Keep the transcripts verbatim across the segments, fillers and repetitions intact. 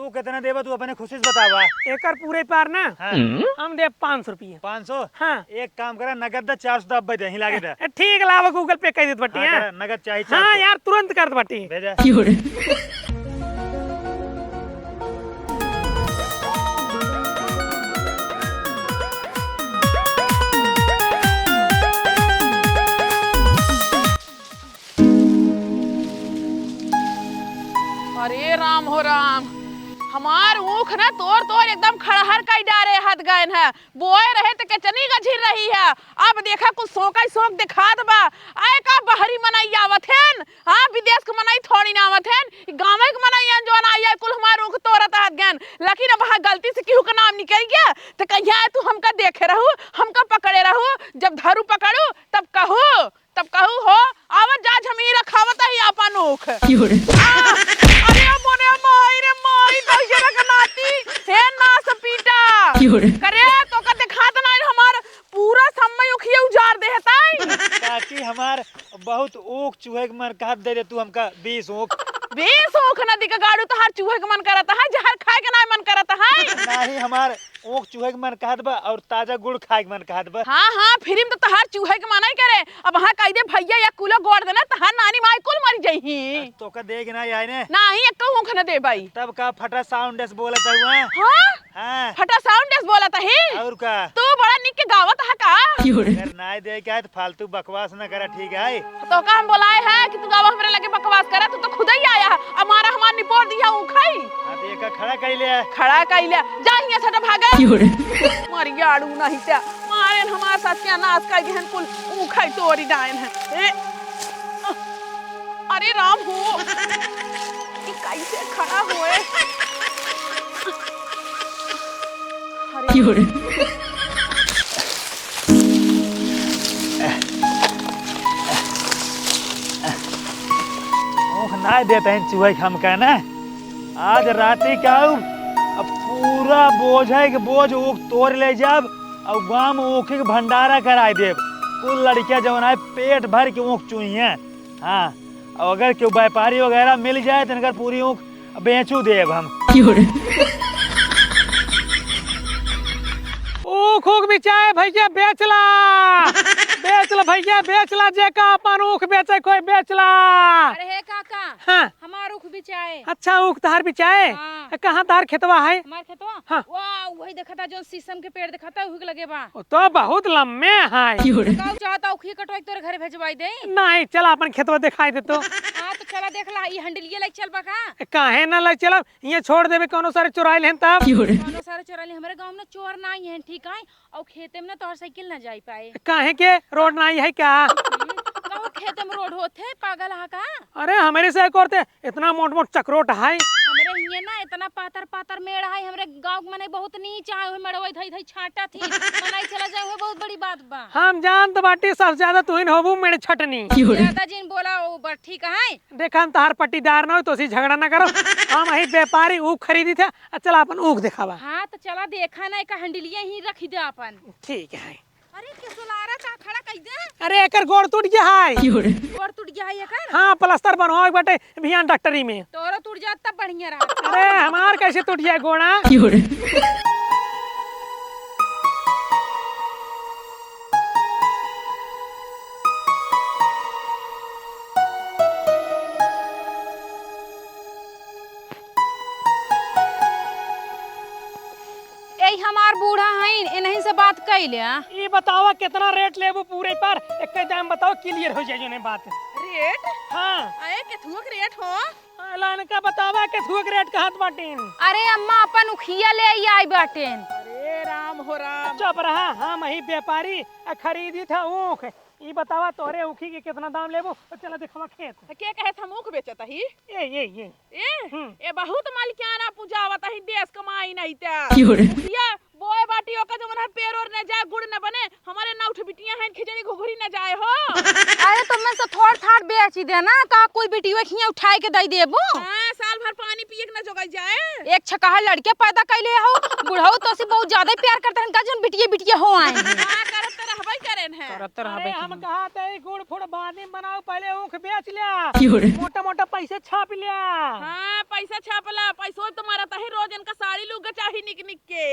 कितना देबा तू अपने खुशी से बतावा। एकर पूरे पार ना, हाँ। हम देब पाँच सौ रुपया। पाँच सौ? हाँ। एक काम करा, नगद दा, चार सौ दा अब्बे दे, ही लागे दा। ठीक, लावा, Google Pay कइ देत बाटी, हाँ, हाँ। करा, नगद चाही हाँ चार सौ। यार, तुरंत करत बाटी। भेजा। अरे राम हो राम, हमार ऊख ना तोर तोर एकदम खड़हर कइ डारे हद गएन है। बोए रहे त केतनी गझिर रही है, अब देखा कुल सोंकइ सोंक देखात बा। आए का बहरी मनई आवत हेन, हाँ, विदेश के मनई थोड़ी ना आवत हेन, ई गाँवे के मनई अन जौन आई है, कुल हमार ऊख तोरत हद गएन। लेकिन अब हाँ गलती से केहू के नाम निकल गया त कहिया तू हमका देखे रहू, हमका पकड़े रहू, जब धरू पकड़ू तब कहू, तब कहू हो, आवत जा झमीरा खावत ही आपन ऊख। की हो रे? आ, अरे मोरे माई रे माई, दहिजरा के नाती, हे नास पीटा। की हो रे? करे, तोका देखात नाहीं हमार पूरा सम्मय उखिया उजार देहताई। काकी हमार बहुत ऊख चूहे के मन कहत दे दे तू हमका बीस ऊख। बीस ऊख नदी के गाड़ू तोहार चूहे के मन करत है, जहर खाए के नाहीं मन करत है। नाहीं हमार ऊख चूहे के मन कहत बा और ताजा गुड़ खाए के मन कहत बा। हाँ, हाँ, फिर तो तोहार चूहे के मनई करे। अब हाँ कहि दे भइया एक किलो गोड़ देना, तोहार नानी माई कुल मरि जइहीं। तोका दे के ना आए ने। नाहीं, एक्को ऊख न देबइ। तब का फटा साउंड से बोलत हुआ? हाँ? हाँ। फटा साउंड से बोलत ही? और का? तू बड़ा निक के गावत ह का? की हो रे? अगर नाहीं दे के आए त फालतू बकवास न करा, ठीक है? तोका हम बोलाए है कि तू गावा हमरे लगे बकवास करा, तू तो खुदइ आया है। अब मारा हमार निपोर दिया ऊखइ। हाँ, तो एका खड़ा कइ ले। खड़ा कइ ले। जा हियाँ से हटा, भागा। की हो रे? मारी आड़ू नाहीं त। मारेन हमार सत्यानास कइ दिहन कुल ऊखइ तोरी डाएन है। ए, अरे राम हो। ई कइसे खड़ा होए? अरे। की हो रे? ऊख नाहीं देत हैं चूहे के हमका ना। आज राती का आऊ, अब पूरा बोझे के बोझ ऊख तोर ले जाब, और गाँव में ऊख के भंडारा कराइ देब। कुल लड़कियाँ जौन आए पेट भर के ऊख चुइहैं। हाँ, और अगर केहू व्यापारी वगैरह मिल जाए त इनकर पूरी ऊख बेचू देब हम। की हो रे? ऊख ऊख बिचाए भइया, बेच ला। बेच ला भइया, बेच ला, जेका आपन ऊख बेचे कोई बेच ला। अरे हे काका, हाँ। हमार ऊख बिचाए। अच्छा, ऊख तहार बिचाए? हाँ। ए, कहाँ तहार खेतवा है? हमार खेतवा? हाँ। वाह, वही देखा था जौन शीशम के पेड़ देखा था, उही के लगे बा। ओ तो बहुत लम्मे है। की हो रे? कहू चाहता ऊखिए कटवाई तोरे घरे भेजवाई दे। नाहीं, चला आपन खेतवा देखाइ दे तो। हाँ, तो चला देख ला, ई हंडिलिया लइ चलबा का? काहे ना लइ चलब? इहाँ छोड़ देबे, कौनो सारे चोराइ लेहेन तब। की हो रे? कौनो सारे चोराइ ले, हमरे गाँव में चोर नाहीं है, ठीक है? और खेते में ना तोहर साइकिल ना जाइ पाए। काहे के? रोड नाहीं है का? हम्म, कहू खेते में रोड होत है, पागल हा का? अरे हमरे से एक और ते इतना मोट मोट चकरोट है। हमरे हिये ना इतना पातर पातर मेड़ है, हमरे गाँव के मनई बहुत नीच है, ओहे मेड़वा धई धई छाटा थी, मनई चला जाए, ओहे बहुत बड़ी बात बा। हम जानत बाटी सबसे ज्यादा तुहिन होबू मेड़ छटनी। की हो रे? ज्यादा जिन बोला, ओ बा ठीक है। देखा हम तहार पट्टीदार ना हो, तोसी झगड़ा ना करो। हम अही व्यापारी ऊख खरीदी थे, आ चला आपन ऊख देखावा। हाँ, तो चला देखा ना, एक हंडिलिया ही रखी दे आपन। ठीक है। अरे, के सोलारा का खड़ा कइ दे? अरे, एकर गोड़ टूट गया है। की हो रे? गोड़ टूट गया है एकर? हाँ, प्लास्टर बनवावे के बाटे, भियान डॉक्टरी में। तोरो टूट जात तब बढ़िया रहत। अरे, हमार कैसे टूट जाए गोड़ा? की हो रे? ए हमार बूढ़ा हईन, इन्हीं से बात कइले। ई बतावा कितना रेट लेबू पूरे पर? एक दाम बताओ, clear हो जाए जौन बात। रेट? हाँ। अरे केथुआ के रेट हो? अला इनका बतावा केथुआ के रेट कहत बाटिन। अरे अम्मा अपन उखिया ले आई, आई बाटिन। अरे राम हो राम। चुप रहा, हम ही व्यापारी आ खरीदी था ऊख। ई बतावा तोरे ऊखी के कितना दाम लेबू? चला देखवा खेत। के कहे हम ऊख बेचत ही? ए, ए, ए। ए, हम्म। ए बहुत मलिकाना पुजावत ही, देश कमाई नहीं त। की हो रे? ये बोए बाटी ओका जवन है पेर ओर न जाए, गुड़ न बने, हमारे नौठ बिटिया हैं, खिचड़ी घुघरी न जाए हो। अरे तो मैं से थोड़ थाड़ बेची दे ना, का कोई बिटिया खिया उठाए के दई देबो? हाँ, साल भर पानी पिए के न जोगाई जाए। एक छकहा लड़के पैदा कैले हो, बुढ़ऊ तोसी बहुत ज्यादा ही प्यार करते हैं, का जौन बिटिया बिटिया हो आए हैं। हाँ, करत तो रहबे करे। करत रहबे अरे, कि हम हम। कहा थे, गुड़ फुड़ बानी बनाओ, पहले ऊख बेच लिया। क्यों रे? मोटा मोटा पैसे छाप लिया। हाँ, पैसा छापला, पैसो तुम्हारा तही रोज इनका साड़ी लुगा चाही निक निक के।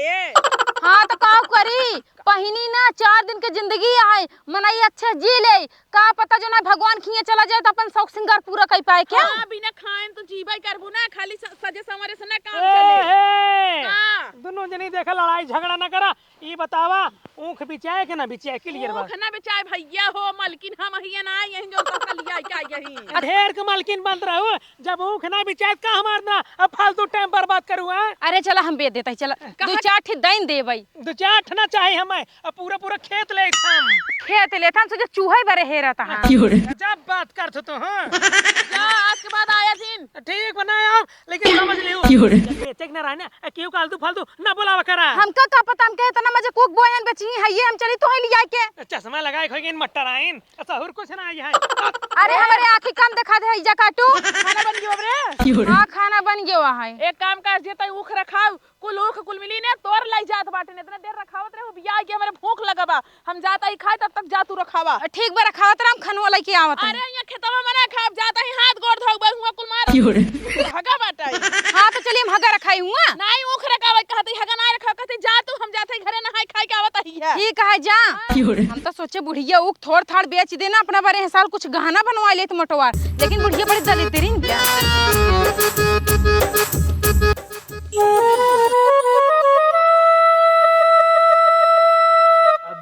हाँ, तो का करी? पहिनी ना, चार दिन के जिंदगी है, मनई अच्छे जी ले। का पता जो ना भगवान खिए चला जाए तो अपन शौक सिंगार पूरा कर पाए क्या? हाँ, बिना खाएन तो जीबे करबू ना, खाली स-, सजे संवरे से ना काम ए, चले। ए, का? दुनों जनी देखा, लड़ाई झगड़ा ना करा। ई बतावा, ऊख बिचाए के ना बिचाए, clear बा। ऊख ना बिचाए भैया हो, मलकिन हम हिया ना, यहीं जो तो कलिया क्या यहीं। ढेर के मलकिन बनत रहू, जब ऊख ना बिचाए का हमार ना, अब फालतू time बर्बाद करू, हाँ? अरे चला हम बेच देता ही, चला। कहाँ? दो चार ठे दैन देबै। दो चार ठे ना चाही हमें, अब पूरा पूरा खेत ले हम। खेत ले हम, सोचे चूहे बरे हेरत हाँ। क्यों रे? गजब बात करत हो तो, हाँ। जा, आज के बाद आया दिन। ठीक बनाए आप, लेकिन समझ लियो। क्यों रे? जब बेचे के ना रहे ना, आ, केहू का आलतू फालतू ना बोलावा करा। हमका का पता, हमके इतना मजे कुक बोयन बेची है, ये हम चली तो है लिया के। चश्मा लगाए खोगे इन मट्टर आइन, सहूर कुछ ना आई है। अरे, हमरे आँखी कम देखा दे, जा काटू। खाना बन गयो रे? क्यों रे? हाँ, खाना बन गयो है। एक काम कर, जे तई ऊख रखाऊ, कुल ऊख कुल मिली ने तोर लाई जात बाटे, इतना देर रखावत रहे, बिया के हमरे भूख लगबा। हम जाता ही खाए, तब तक जा तू रखावा। ठीक बा, रखावत राम खनवा लइके आवत हई। अरे, यहाँ खेतवा में ना खाब, जाता ही हाथ गोड़ धोबे, हुआ कुल मार। क्यों रे? हगा बाटा है। हाँ, तो चलिए हम हगा रखाई हुआ। नहीं, ऊख रखावे कहते, हगा नहीं रखावे कहते, जा तू, हम जाते ही घरे नहाए खाए के आवत ही है। ठीक है, जा। क्यों रे? हम तो सोचे बुढ़िया ऊख थोड़ थाड़ बेच देना, अपना बारे साल कुछ गहना बनवा लेत मोटवार, लेकिन बुढ़िया बड़ी दलिद्रीन बिया।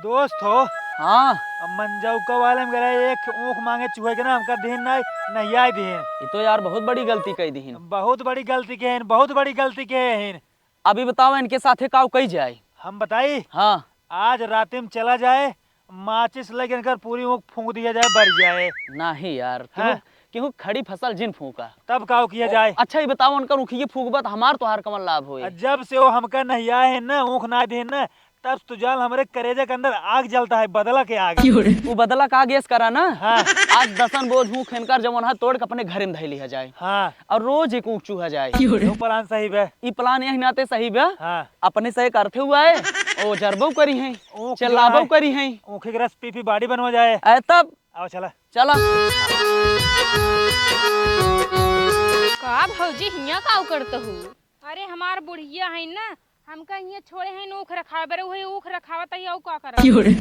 दोस्त हो। हाँ। अब मंजौका वाले में गए, एक ऊख मांगे चूहे के ना, हमका देन ना, नहीं आई देन। ये तो यार बहुत बड़ी गलती कही दीहिन। बहुत बड़ी गलती के हैं, बहुत बड़ी गलती के हैं। अभी बताओ इनके साथे काऊ कही जाए? हम बताई? हाँ। आज रात में चला जाए, माचिस लेके इनकर पूरी ऊख फूंक दिया जाए, बर जाए। नहीं यार, हाँ। क्यों, क्यों खड़ी फसल जिन फूंका? तब काऊ किया जाए? अच्छा, ये बताओ, उनकर ऊखिए फूंकबा त हमार तोहार कवन लाभ होए? आ, जब से वो हमका नहीं आए हैं ना, ऊख ना दे ना, तब से तो जान हमरे करेजा के अंदर आग जलता है, बदला के आग। क्यों रे? वो बदला का गैस करा ना? हाँ। आज दसन बोझ ऊख इनकर जवन है तोड़ के अपने घरे में धइ लिया जाए। हाँ। और रोज एक ऊख चूहा जाए। क्यों रे? वो plan सही बे। ई plan यही नाते सही बे। हाँ। अपने से करते हुआ है, ओ जरबो करी हैं, ऊख जो चिल्लाबो है, करी हैं। ऊख के रस पी पी body बनवा जाए। ए तब। आओ चला। चला। का भौजी हियाँ का करत हू? अरे हमार बुढ़िया है ना, हमका हियाँ छोड़े हैं ऊख रखावे बरे, वही ऊख रखावत ही, अउ का करत? क्यों रे?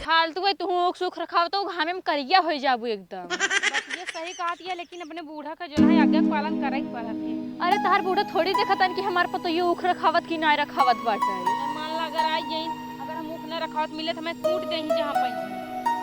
फालतू है, तू ऊख सूख रखावत हो, घामे में करिया हो जाबू एकदम। बात ये सही कहत है, लेकिन अपने बूढ़ा का जो है आज्ञा पालन करे के पड़त है। अरे तहार बूढ़ा थोड़ी देखत हन कि हमार पतोहियो ऊख रखावत कि नाय रखावत बाटे। अब मान ला अगर आई जाइन, अगर हम ऊख न रखावत मिले तो हमें कूट देही जहाँ पे।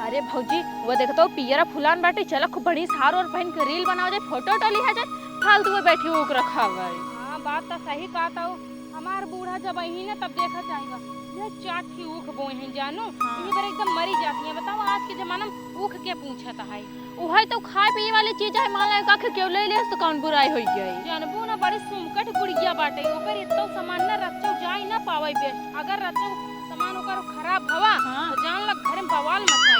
अरे भौजी, वो देखत हो पियरा फुलान बाटे, चला खूब बढ़िया सार और पहन के reel बनावा जाए, photo वोटो लिहा जाए, फालतू में बैठी ऊख रखावे। हाँ, बात तो सही कहत हो। हमार बूढ़ा जब अही ना तब देखा जाएगा, ये चार ठी ऊख बोए हैं जानू, हाँ। इही बार एकदम मरी जाती हैं। बताओ आज के जमाना में ऊख के पूछत है? उहइ तो खाए पिए वाली चीज है, मान ला का केहू ले लेस तो कौन बुराई होइ गई? जानबू ना बड़ी सुमकट बुढ़िया बाटे, ओकर इत्तो सामान ना रच्चो जाए ना पावे बेस्ट। अगर रच्चो सामान ओकर खराब भवा हाँ। तो जान लग घरे में बवाल मचाई।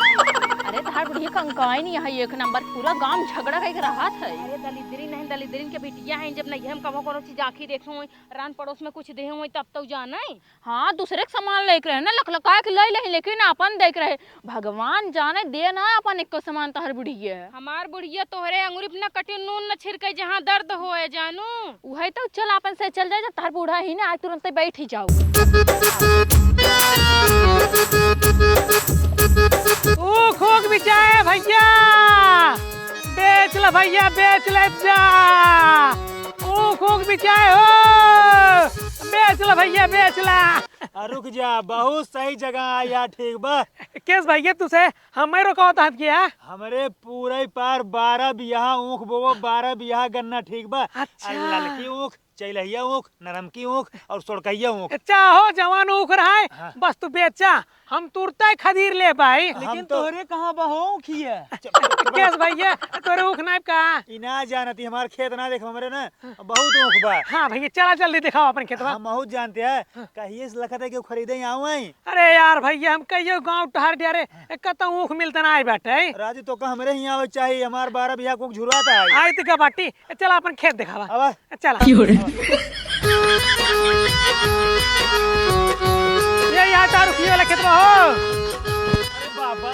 अरे तहार बुढ़िया कंकाई नहीं है एक नंबर, पूरा गांव झगड़ा कइके रहत है। अरे दलिद्री नहीं, दलिद्रीन के बिटिया है, जब नहीं हम कबो कोनो चीज आँखी देखो रान पड़ोस में कुछ देहे होई तब तो जाने। हाँ, दूसरे के सामान लेके रहे ना, लकलका के ले लेही, लेकिन आपन देके रहे। भगवान जाने दे ना आपन एको सामान तहर बुढ़िया। हमार बुढ़िया तोहरे अंगुरी पे ना कटियो नून न छिड़के जहाँ दर्द होए जानू। उहे तो चल आपन से चल जाए, जब तहर बूढ़ा ही ना आज तुरंते बैठ ही जाओ। ऊख ऊख बिचाए भैया, बेच ल भैया, बेच ले जा। ऊख ऊख बिचाए हो, बेच ल भैया, बेच ला। आ, रुक जा, बहुत सही जगह आ यार, ठीक बा। केस भैया, तुसे हमें रोकावत हत क्या? हमरे पूरे पार बारह बियाह ऊख बोवो, बारह बियाह गन्ना, ठीक बा? अच्छा। आ, ललकी ऊख, चैलहिया ऊख, नरमकी ऊख और सोड़कहिया ऊख। अच्छा हो, जवान ऊख रहा है, हाँ। बस तू बेचा, हम तुरते खदीर ले भाई। हम लेकिन तो तोहरे कहाँ बा हो ऊखिया? चुप, चुप, चुप। केस भैया, तोरे ऊख नाइब का? ई ना जानती, हमार खेत ना देख हमरे ना, बहुत ऊख बा। हाँ भैया, चला जल्दी दिखाओ अपन खेतवा। हम बहुत जानते हैं, हाँ। कहिए से लखत है कि खरीदे ही आवे हैं। अरे यार भैया, हम कहियो गाँव टहर डरे, हाँ। एक तो ऊख मिलता ना आई बाटे। राजू तो का हमरे ही आवे चाहिए, हमार बारह बियाह को झुरवाता है। आई तो का बाटी, चला अपन खेत दिखावा। आवा। चला। की हो रे? ये यहाँ तारू की वाला खेतवा हो। अरे बाबा,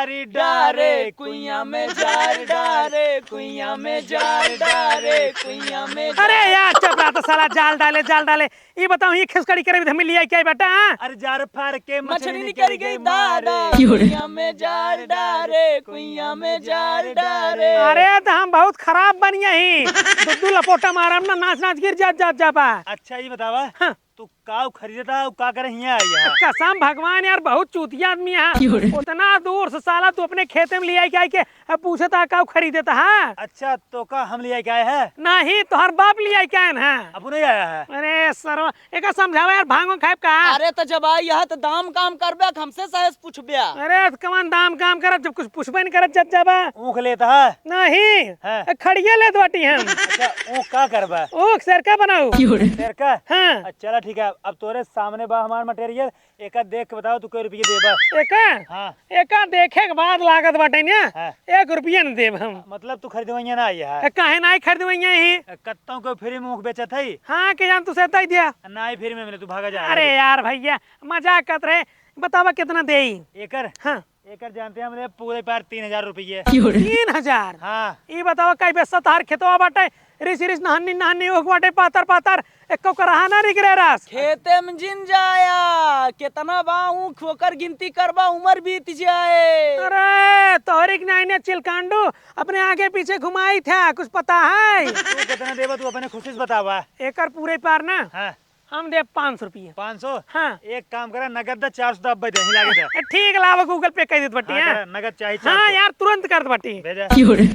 डारे, कुइयाँ में जार डारे, कुइयाँ में जार डारे, कुइयाँ में अरे यार, चुप रहा तो साला, जाल डाले, जाल डाले। ई बताओ, ई खेसकड़ी करे भी हमें लिया क्या बेटा, हाँ? अरे जार फार के मछली मछली निकल निकल गई गई मारे। दादा। क्यों रे? कुइयाँ में जार डारे, कुइयाँ में जार डारे। अरे, तो हम बहुत खराब बनिया ही। दुद्दू लपोटा मारम ना, नाच नाच गिर जात, जात जाबा। अच्छा, ई बतावा, हाँ। तू काऊ खरीदता, ऊ का करे हियाँ आई है? कसम भगवान यार, बहुत चूतिया आदमी है। क्यों रे? उतना दूर से साला तू अपने खेते में लिया के आई के अब पूछता काऊ खरीदता है? अच्छा, तो का हम लिया के आए हैं? नहीं, तोहर बाप लिया के आए हैं। अब नहीं आया है? अरे सरवा, एका समझावा यार, भांगो खाएब का? अरे तो जब आई है तो दाम काम करबे, हमसे सहेज पूछबे। अरे तो कवन दाम काम करब, जब कुछ पूछबे नहीं करत जब जाबा। ऊख लेता है? नहीं, हाँ। ए, खड़िया लेत बाटी हम। अच्छा, ऊख का करबा? ऊख सेरका बनाऊ। क्यों रे? सेरका? हाँ। अच्छा, चला ठीक है, अब तोरे सामने बा हमार material, एका देख के बताओ तू कै रुपये देबा? एका? हाँ। एका देखे के बाद लागत बाटे ना, हाँ। एक रुपया न देब हम। मतलब तू खरीदवैया ना आई है? ए, काहे ना खरीदवैया ही? ए, कत्तों को free में ऊख बेचत है? हाँ, के जान तू से तय दिया। ना ही free में मिले, तू भागा जा। अरे यार भैया, मजाक करत रहे, बतावा कितना देई? एकर? हाँ। एकर जानते हैं हमरे पूरे पार तीन हजार रुपये। तीन हजार? हाँ। ई बतावा, कई बेस्सा तहार खेतवा बाटे, रिस रिस नहन्नी नहन्नी ऊख बाटे, पातर पातर, एको करहा ना निकरे रस। खेते में जिन जाया, केतना बा ऊख, ओकर गिनती करबा, उमर बीत जाए। अरे, तोहरी के नाइने चिलकांडू अपने आगे पीछे घुमाई था, कुछ पता है? तू कितना देबा, तू अपने खुशी से बतावा। एकर पूरे पार ना? हाँ। हम देब पाँच सौ रुपया। पाँच सौ? हाँ। एक काम करा, नगद दा, चार सौ दा, अब दे, हिला के दे। ठीक, लावा, Google Pay कर देत बाटी, हाँ, हाँ। करा, नगद चाही, हाँ चार सौ। यार, तुरंत कर बाटी। भेजा। क्यों रे?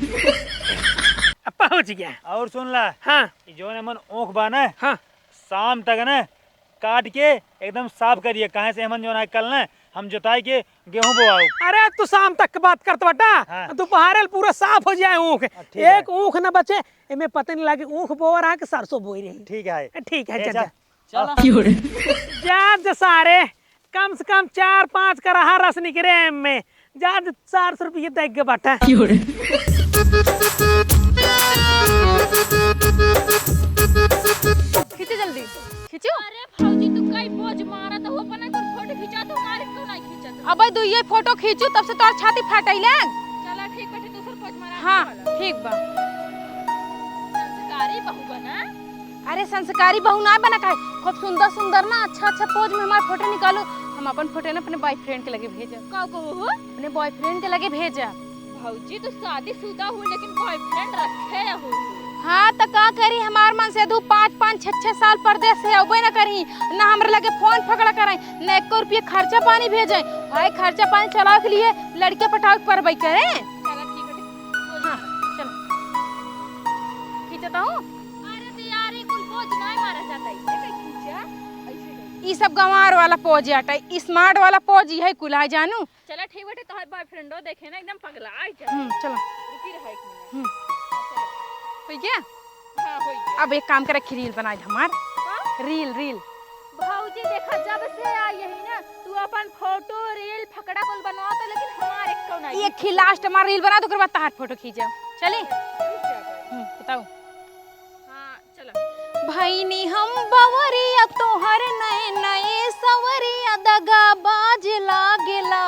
अब पहुँच गया। और सुन ला, हाँ। ई जौन एमन ऊख बा ना, हाँ। शाम तक ना काट के एकदम साफ करिए, काहे से एमन जौन है कल ना हम जोताई के गेहूं बोआऊ। अरे, तू शाम तक के बात करत बाटा, हाँ। दोपहरे ल पूरा साफ हो जाए ऊख। हाँ, ठीक है। एक ऊख न बचे, एमे पता नहीं लागे ऊख बोआ रहा कि सरसों बोई रही। ठीक है। ठीक है, चल, चल। चला। जा, जा सारे, कम से कम चार पाँच करहा रस निकरे एमे। जा, जा, चार सौ रुपये दे के बाटा। खींचे जल्दी। खींचू? अरे भौजी, तू कई पोज मारत हो, अपने तोर फोटो खींचा, तू हमारे क्यों नहीं खींचत हो? अबे दू ये फोटो खींचू, तब से तोर छाती फाटैले। चला ठीक बाटे, दूसर पोज मारा, हाँ, अच्छा वाला। ठीक बा। संस्कारी बहू बना। अरे संस्कारी बहू ना बना काहे? खूब सुंदर सुंदर ना अच्छा अच्छा पोज में हमार फोटो निकालू। हम अपन फोटो ना अपने बॉयफ्रेंड के लगे भेजब। का कहू हो? अपने बॉयफ्रेंड के लगे भेजब। भौजी, तू शादीशुदा हो, लेकिन बॉयफ्रेंड रखे हो। हाँ, त का करी, हमार मनसेधू पाँच पाँच, छह छह साल परदेस से अउबे न करही, न हमरे लगे फोन फकड़ा करही, न एको रुपये खर्चा पानी भेजे। भाई, खर्चा पानी चलावे के लिए लड़के पटावे के परबे करे। चला, ठीक बाटे। हाँ, चल। खींचत हूँ। अरे, तो यार, ये कुल बोझ नाय मारा जाता है, ऐसे खींचा, ऐसे करके। ई सब गंवार वाला पोज आटे, ई smart वाला पोज ई है कुल, है जानू। चला ठीक बाटे, तोहार बॉयफ्रेंडो देखे ना, एकदम पगला आई जा। हम्म, चला। रुकी रहा एक मिनट। हम्म। चला। हो गया? हाँ, हो गया। अब एक काम करे, कि reel बनाई हमार। का? Reel, reel। भौजी देखा, जब से आई यही ना, तू अपन फोटो, reel, फकड़ा कुल बनवाओ तो, लेकिन हमार एक कौन आई। ये खी last हमार reel बना दो, ओकर बाद तहार फोटो खींचब। चली? रुक जा भाई। हम्म, बताओ। हाँ, चला। भैनी हम बवरिया तोहर नए नए सवरिया दगाबाज लागेला।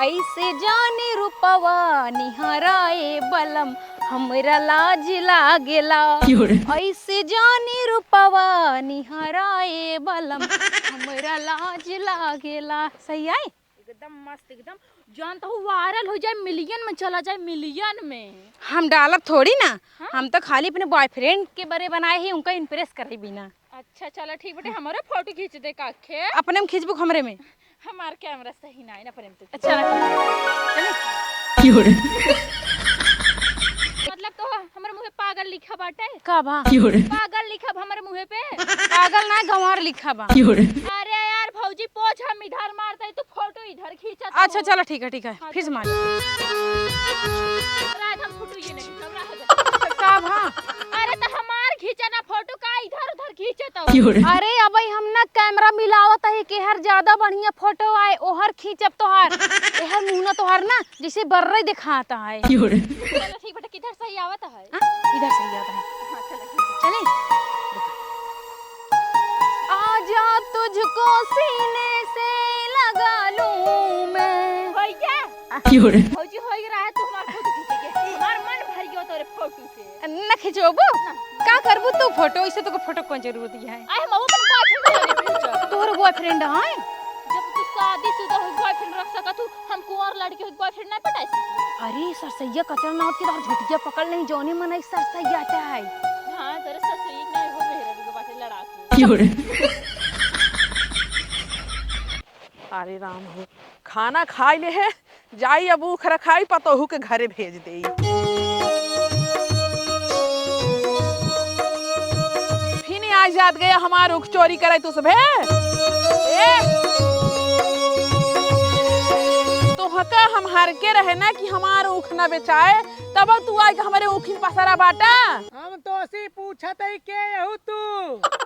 ऐसे जानी रूपवा निहारा ए बलम हमरा लाज लागेला। क्यों रे? ऐसे जानी रूपवा निहारा ए बलम हमरा लाज लागेला। सही आए? एकदम मस्त, एकदम जानत हो, viral हो जाए, million में चला जाए, million में। हम डालब थोड़ी ना, हाँ? हम तो खाली अपने boyfriend के बरे बनाए ही, उनका impress करे बिना। अच्छा, चला ठीक बाटे, हमारा फोटो खींच दे काखे। अपने में खींचबू, हमरे में। हमार camera सही ना है ना, प्रेम तो। अच्छा, रख। चली। क्यों रे? मतलब तो हमरे मुँहे पागल लिखा बाटे। का बा? क्यों रे? पागल लिखब हमरे मुँहे पे। पागल ना, गंवार लिखा बा। क्यों रे? अरे यार भौजी, पोज हम इधर मारते, तू फोटो इधर खींचत अच्छा, हो। चलो ठीक है, ठीक है, हाँ, फिर से चलो। मार। रात हम फोटो ये नहीं खींचब, रह जा। का भा? अरे तो हमार खींचा ना फोटो, का इधर उधर खींचत हो? क्यों रे? अरे अबे हम ना camera मिलावत है, केहर ज्यादा बढ़िया फोटो आए, ओहर खींचब तोहार। एहर मुँह ना तोहार ना जैसे बर्रे दिखाता है। क्यों रे? चलो ठीक बेटा, किधर सही आवत है? हाँ, इधर सही आवत है। हाँ, चलो, ठीक है। चले? आजा तुझको सीने से लगा लूं मैं। होई क्या? आ, की हो रे? भौजी, होइ रहा है तू हमार फोटो खींचे के। हमार मन भर गयो तोरे फोटो से। न खिंचवाबू? ना। का करबू तू फोटो? इसे तोके फोटो कौन जरूरत है? आए, हम अपन boyfriend लगे खींचब। तोर boyfriend है? जब तू शादीशुदा हो, boyfriend रख सकत हूँ, हम कुंवार लड़के हो, boyfriend नहीं पटाई सकत। अरे, सरसैया कचरा नाथ के तार झोटिया पकड़ नहीं, जौने मन आई सरसैया है। हाँ, तेरे ससुरी नहीं हो, मेहरा भी बाटे लड़ाकू। की हो रे? अरे राम हो, खाना खाइ ले है, जाई अब ऊख रखाई, पतोहू के घरे भेज देई। फिर आज जात गया हमार ऊख चोरी करे तू सभे। ए, तोहका हम हर के रहे ना कि हमार ऊख ना बेचाए, तब तू आइ के हमरे ऊखिन पसरा बाटा। हम तोसी पूछत हई, के यहू तू?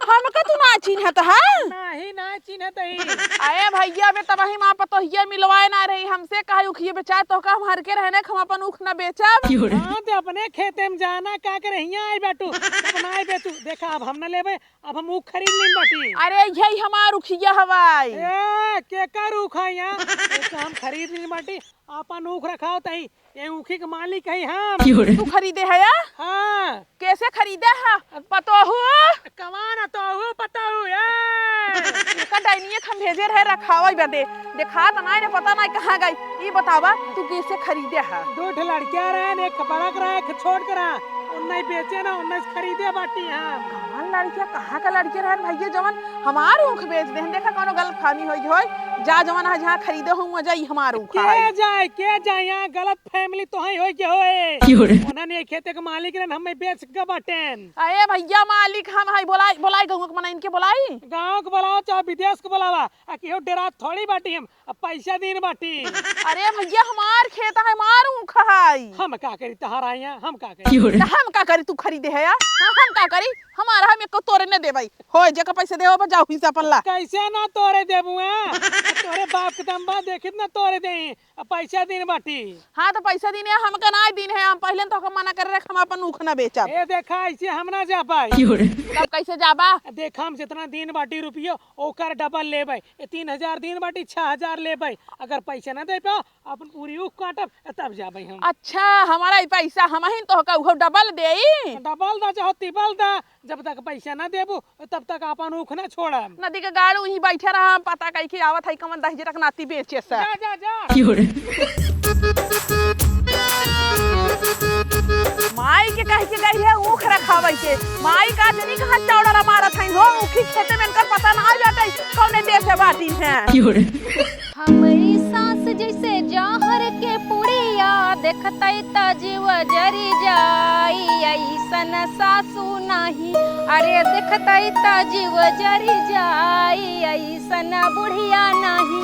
हमका तू ना चिन्हत ह? नाही, ना चिन्हत हई। अरे भैया, बे तबही माँ पतोहिया मिलवाए ना रही हमसे, कहे उखिए बेचाए, तोहका हम हर के रहे ना कि हम अपन ऊख ना बेचब। हाँ, ते अपने खेते में जाना, का करे हियाँ आइ बाटू, अब ना आइ बेचू। देखा, अब हम ना लेबे, अब हम ऊख खरीद लीन बाटी। अरे यही हमार उखिया हवाई। ए, केकर ऊख है यहाँ? ये तो हम खरीद लीन बाटी, अपन ऊख रखाओ तही। ये ऊखी के मालिक है हम। की हो रे? तू खरीदे है या? हाँ। कैसे खरीदे है? पतोहू? कमान तोहू पतोहू, ए? इनका डाइनिये हम भेजे रहे रखावे बदे। देखा त नाई रे, पता नाई कहाँ गई। ई बतावा, तू कैसे खरीदे है? दो ठे लड़कियाँ रहे, एक बड़ा के रहे, एक छोट के रहे। उन्हें बेचे ना, उन्हें खरीदे बाटी हम। कमान लड़कियाँ, कहाँ का लड़के रहे भैया, जवन हमार ऊख बेच देहन? देखा, कौनो गलतफहमी होई होई। जा, जवन है, जहाँ खरीदे हो, वहाँ जा, ई हमार ऊख है। के जाए, के जाए, यहाँ गलत family तो है होई के होए। की हो रे? उन्हन ये खेते के मालिक रहन, हमें बेच के बाटेन। अरे भैया, मालिक हम है, बोलाई, बोलाई गाँव के मना, इनके बोलाई। गाँव के बोलावा, चाहे विदेश के बोलावा, आ केहू डेरात थोड़ी बाटी हम, अब पैसा दीन बाटी। अरे भैया, हमार खेत है, हमार ऊख है। हम का करी, तहार आइया, हम का करी? की हो रे? त हम का करी, तू खरीदे है या? हाँ, हम का करी? हमारा हम एको तोरे न देबई। होय, जेका पैसा देबा, जाओ, हिस्सा अपन ला। कैसे ना तोरे देबू, हैं? तोरे बाप के दम बा, देखित ना तोरे देई। अब पैसा दीन बाटी। हाँ, त पैसा दीन है, हमका नाई दीन है, हम पहिले तोहका मना करे रहे, हम अपन ऊख ना बेचब। ए देखा, ऐसे हम ना जा पाई। की हो रे? तब कैसे जाबा? देखा, हम जितना दीन बाटी रुपियो, ओकर double लेबै। ए तीन हजार दीन बाटी, छह हजार लेबै। अगर पैसा ना दे पाओ, अपन पूरी ऊख काटब, तब जाबै हम। अच्छा, हमारा ई पैसा हमहिन तोहका उहो double देई? Double दा चाहो तिबल दा, जब तक पैसा ना देबू, तब तक आपन ऊख ना छोड़ब। नदी के गाड़ू इहीं बैठे रहा, हम पता कई के आवत हई कवन दहिजरा के नाती बेचे से। जा, जा, जा। की हो रे? माई के कह के गई है ऊख रखावे के। माई का जनी कहाँ चौड़ा मारत हई हो, ऊखी खेते में इनकर पता ना आ जाते, कौने देश से बाटी हैं। की हो रे? हमरी सास जैसे जहर के पुड़िया, देखतै त जीव जरी जाई, ऐसन सासू नाही। अरे देखतै त जीव जरी जाई, ऐसन बुढ़िया नाही।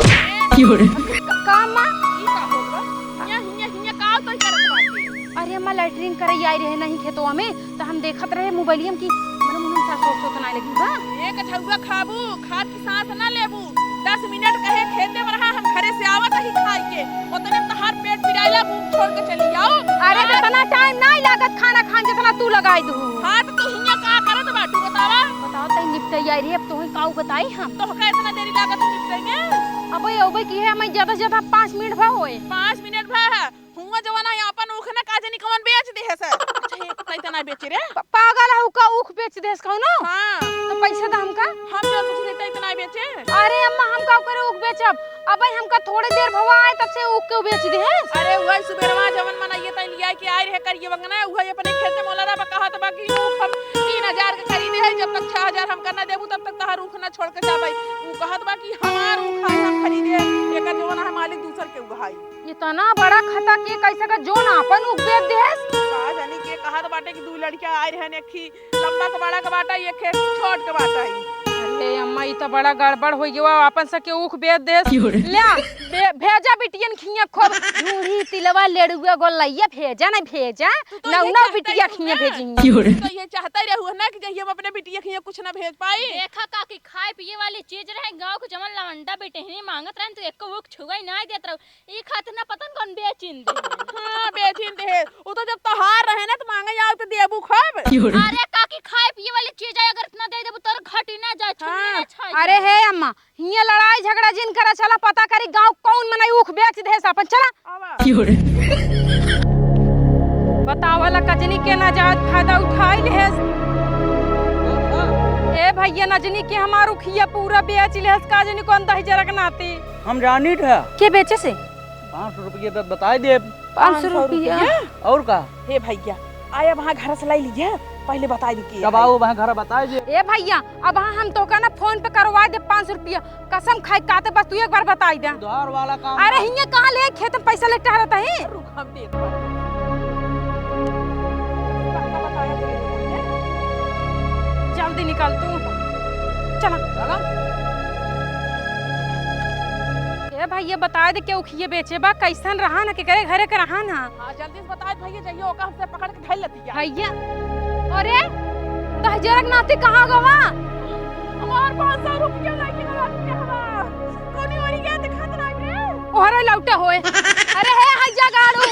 की हो रे? क-, का माँ? ई का होत बा? हियाँ, हियाँ, हियाँ का तो करत बाटे? अरे अम्मा, latrine करे आई रहे नहीं खेतवा में, त हम देखत रहे मोबाइलिया में कि मने मुनम सास सोच सोच ना लगी बा। एक झउआ खाबू, खात की सांस ना लेबू। दस मिनट कहे खेते में रहा, हम घरे से आवत ही खाई के। ओतने में तहार पेट पिराइला, भूख छोड़ के चली आओ। अरे, अरे। त इतना time नाई लागत खाना खान, जितना तू लगाई दू। हाँ, त तू हियाँ का करत बाटू, बतावा? बताओ, तई निपटई आई रहे, अब तोहई काऊ बताई हम। तोहका इतना देरी लागत निपटई में? अबे, अबे की है, हमें ज्यादा से ज्यादा पाँच मिनट भा होए। पाँच मिनट भा है। हुआं जवन है आपन ऊख ना का जानी कवन बेच देहे से। अच्छा, ये पता इतना बेचे रे? प-, पागल है, का ऊख बेच देहे से कौनो? हाँ। त पैसा दा हमका। हम तो कुछ नहीं, इतना बेचे। अरे अम्मा, हम का करे ऊख बेचब? अबे हमका थोड़े देर भवा आए, तब से ऊख के बेच देहे। अरे वही सुबेरवा जवन मन ये तई लिया के आए रहे करिए वंगना, वही अपने खेत में मोला रहा, कहत बा कि ऊख हम तीन हजार के खरीदे है, जब तक छह हजार हमका ना देबू, तब तक तहार ऊख ना छोड़ के जाबे। ऊ कहत बा कि हमार ऊख है, हम खरीदे, एकर जवन है मालिक दूसर के ऊख है। इतना बड़ा खता के कैसे का जोन आपन ऊख बेच देस? का जानी के कहत बाटे कि दू लड़कियां आए रहन, एक ही लंबा के बड़ा के बाटा, एक ही छोट के बाटा है। अरे अम्मा, ई तो बड़ा गड़बड़ हो गया, आपन सके ऊख बेच देस। क्यों रे? ल्या, बे-, भेजा बिटियन खिया खूब। बूढ़ी तिलवा लेड़ुआ गोलैया भेजा, नहीं भेजा। तू तो नौ ये नौ चाहता बिटिया ही खिया ना। भेजिंगे। क्यों रे? तू तो ये चाहता ही रहू ना कि जहिया हम अपने बिटिया खिया कुछ ना भेज पाई। देखा काकी, खाए पिए वाली चीज रहे, गाँव के जवन लवंडा बेटहनी मांगत रहन, तू एको ऊख छुआ ही ना देत रहू। ई खातिर ना पता न कौन बेचिन दे। हाँ, बेचिन दे। उ तो जब तोहार रहे ना, तो मांगे आओ तो देबू खूब। क्यों रे? अरे काकी, खाए पिए वाली चीज है, अगर इतना दे देबू, तोर घट ना जाए, छोड़िए हाँ। ना, छोड़िए। अरे हे अम्मा, हियाँ लड़ाई झगड़ा जिन करा, चला पता करी गाँव कौन मनई ऊख बेच देहेस आपन, चला। आवा। बतावा ला कजनी के नाजायज फायदा उठाई लेहेस। ए भइया, नजनी के हमार उखिया पूरा बेच लेहेस, का जनी कौन दहिजरक नाती। हम जानी था। के बेचे से? पाँच सौ रुपया दे, बताई दे। पाँच सौ रुपया? और का? हे भइया, आया वहाँ घर से लाई लिया, पहले बताई दे के जब आई। आओ वहाँ घर बताई दे। ए भइया, अब हाँ हम तोका ना फोन पे करवाई दे पाँच सौ रुपया। कसम खाई काते बस तू एक बार बताई दे। उधार वाला काम अरे ना। हियाँ कहाँ ले खेत में पैसा लेके टहरत ही? रुक, हम देत बानी। पक्का बताया तुझे तो कोई है? जल्दी निकल तू। चला। चला। ए भइया, बताई दे के उखिया बेचे बा, कैसन रहा ना, केकरे घरे के रहा ना? हाँ, जल्दी से बताई भइया, जइयो ओका हमसे पकड़ के धइल लतिया। भइया, अरे, दहिजरक नाती कहाँ गवा? हमार पाँच सौ रुपया लागी हमार के हवा। कोनी ओरी गया दिखात नाई रे। ओहरे लौटे होए। अरे हे, हई जा गाड़ू।